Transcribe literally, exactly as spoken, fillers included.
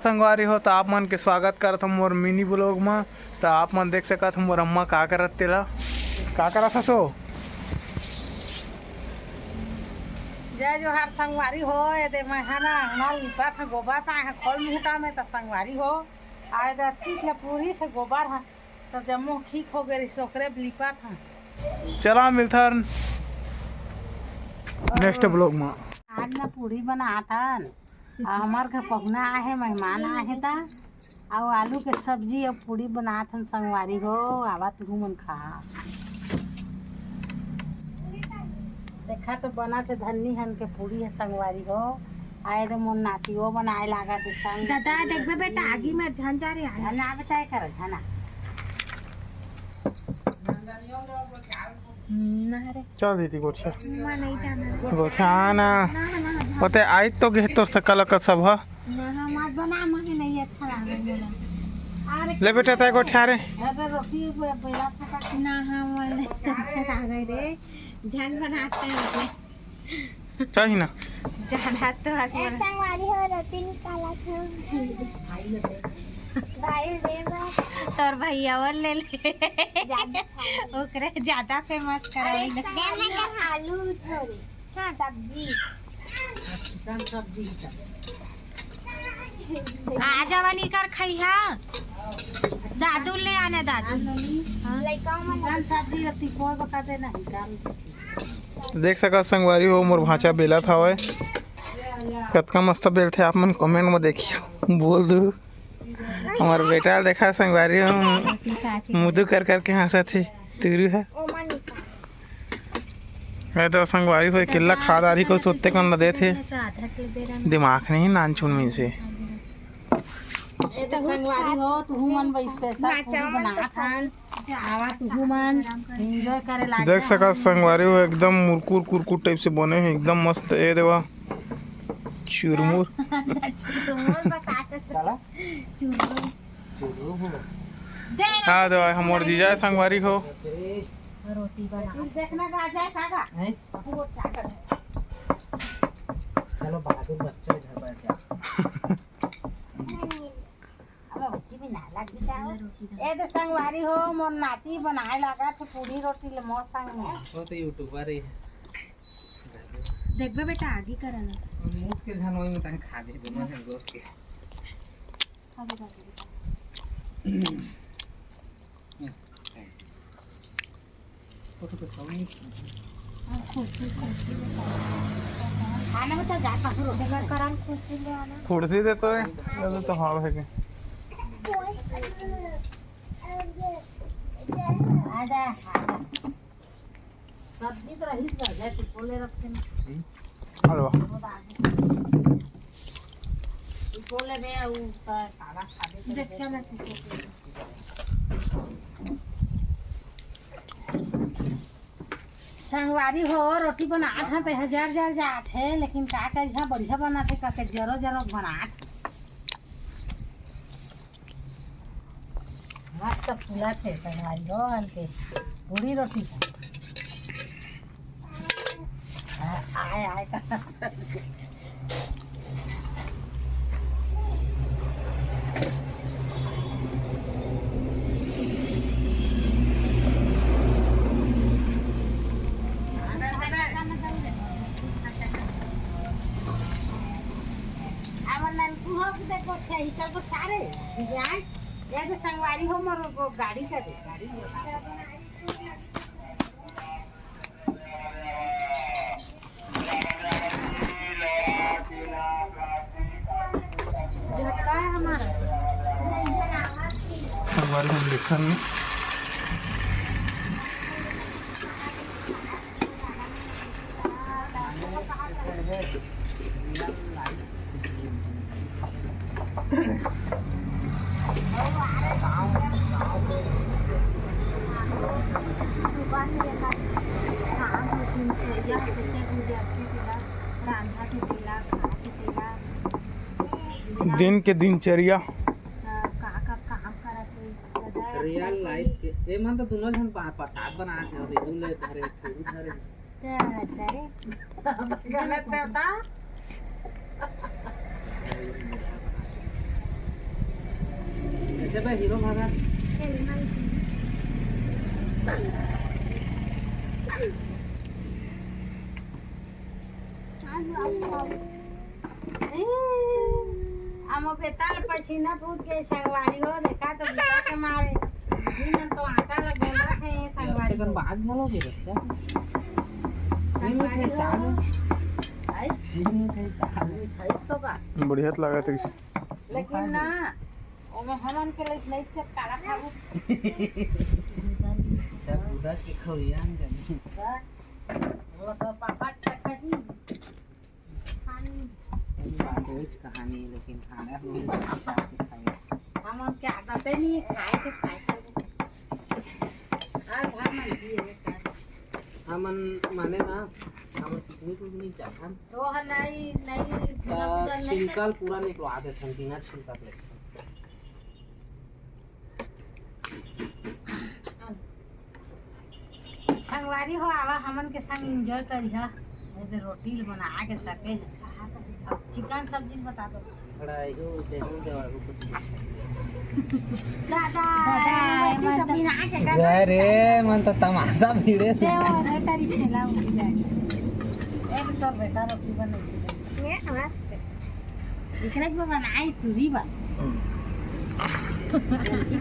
संगवारी हो, त आप मन के स्वागत करत हूँ मोर मिनी ब्लॉग म। त आप मन देख सकत हो मोर अम्मा का करत तेला, का करत हस ओ? जय जोहार संगवारी हो, ए दे मैं हा ना अंगना लिपत हा, गोबर पाए हा खोल मुहटा में, त संगवारी हो आए दे अतीत ले पूरी से गोबर हा, त जम्मो ठीक हो गए रहिस, ओकरे लिपत हा। चला मिलथन नेक्स्ट ब्लॉग म। आज ना पूरी बनात हन। आ, हमर घर पहुना आहे, मेहमान आहे ता, अउ आलू के सब्जी अउ पूड़ी बनात हन संगवारी हो, आवा तुहू मन खा। देखा तो बनत हे धन्नी हन के पूड़ी हे संगवारी हो। आए रे मोर नाती, वो बनाए लागा थे संग। दादा, देखबे बेटा, आगी में झन जा रे, आना। ना बताए कर, है ना? ना रे। चल दीदी गोठिया। मैं नहीं जाना रे। गोठिया आना। ना, ना, ना। ओते आई तो गे तोर सकल का सब ह। ना, ना, मत बना, मुझे नहीं अच्छा लगा मोला। अरे ले बेटा, तय गोठिया रे। अबे रोटी बे-, बेला फटा। ना, हाँ, मोला नहीं अच्छा लगा रे। झन बनाते हैं। चाही ना। ज्यादा तो आज ए, मोर संगवारी हो, रोटी निकाला था। भाई रे बा। तोर भैया वो ले ले। ज्यादा खा ले। ओकरे ज्यादा फेमस अरे, करावे। संगवारी हो, आलू छोरे। सब्जी। चिकन सब्जी। आ जवानी कर खैहा। दादू ले आना, दादू। हाँ। लइका मन चिकन सब्जी रत्ती कोई बका दे नहीं, दाल। देख सकत संगवारी हो, मोर भांचा बेलत हवय। कतका मस्त बेलथे, आप मन कमेंट म देखियो, बोल दू। हमर बेटा ल देखा संगवारी हो, मुदू कर कर के हंसत हे, तुरू ह। ए तो संगवारी हो, किल्ला खा दारी को सोते कन ल देथे। दिमाग नहीं नानचुन में से। ए तो संगवारी हो, तुहू मन बर स्पेशल पूरी बनात हन। आवा तुहू मन एंजॉय करे ला देख सकत संगवारी हो, एकदम मुरकुर कुरकुर टाइप से बने हे, एकदम मस्त। ए देवा चुरमुर। चुरमुर बतात हे। चुरमुर। हाँ देवा, हमर जीजा संगवारी हो। रोटी बना। देखना का जाए काका। चलो बहादुर बच्चों, इधर बैठ जाओ। अब रोटी भी ना लगी का हो? ए तो संगवारी हो, मोर नाती बनाए लागा तो पूरी रोटी ले मोर संग में। वो तो यूट्यूबर ही है। देखबे बेटा, आगे करा ना। मुंह के धन वही में तन खा दे, दोनों जन दोस्त के। खा दे, खा दे। आने में तो जाता हूँ, रोटी कर। कुर्सी दे तो है, ये तो हवा है के। आजा, आजा। सब्जी तो रही, तो जाए, तू बोले रखते ना। हेलो। तू बोले बे, ऊ तो सारा खा दे। देख क्या मैं संगवारी हो, रोटी बनात हन, ते ह जर जर जात हे, लेकिन का करी, ह बढ़िया बनात हे, कके जरो जरो बनात। मस्त फूलत हे संगवारी हो, हन के पूरी रोटी ह। आय, आय, का अब नलकू हो के देखो, छे ही चल को छारे, जान, ये तो संगवारी हो, मोर गाड़ी का दे, गाड़ी हो। झटका है हमारा। एक बार हम देखा नहीं। दिन के दिनचर्या। रियल लाइफ के, ए मन तो दोनों झन पा-, प्रसाद बनात हे, अउ इहू ले धरे, इहू धरे। गलत देवता। जब हीरो भागा। ए, हम बेताल पछीना फूट के संगवारी हो, देखा तो बुता के मारे। ई मन तो आटा लग गया है संगवारी कन हो। बाज बोलो के बच्चा। संगवारी हो। चालू। आई? मिठाई तो का? बढ़िया तो लागत है। लेकिन ना, ओमे हमन के लइक नहीं से काला खाबू। सब बुदा के खौरियान जानी। वो तो पापा चक्का जी। पापा कुछ कहानी, लेकिन खाना हो हिसाब से खाए। हमन के आदत है नहीं खाए के, खाए के। आज हमन दिए का। हमन माने ना, हमन पिकनिक उकनिक जाथन। तो हलाई, नहीं, त छिलका ल पूरा निकलवा देथन, बिना छिलका के लेथन। संगवारी हो, आवा हमन के संग एंजॉय करिहा। ए दे रोटी ल बना के सके। अब चिकन सब्जी बता दो। खड़ा है जो देखो, देखो, कुछ दादा, दादा, रोटी एमन सब तो बिना के कर। अरे, मन तो तमाशा भिड़े से। देव, रे तारी से लाओ, जाए। एक तो बेटा रोटी बनाई। ये हमारा दिखने को बनाई, तू भी बन।